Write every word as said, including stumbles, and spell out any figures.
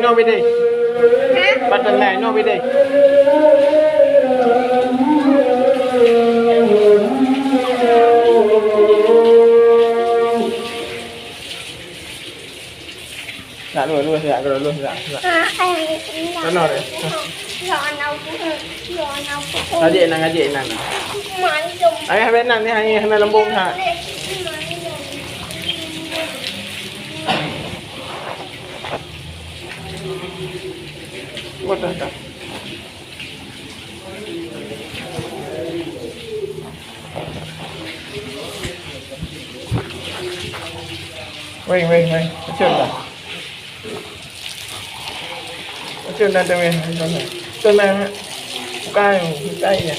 Nyoe bidéh. Hah? Bak teungai, nyoe bidéh. Nak luweh, luweh sirak, luweh sirak, sirak. Ah, eh, Sono deh. Ya anak aku, eh, ya anak aku. Ngajek nan, ngajek nan. Mayom. Ayah benan ni, ayah na lembong ha. What the hell? Wei, wei, wei. Betul lah. Betul lah, tu, wei. Betul lah. Bukan, bukan ya.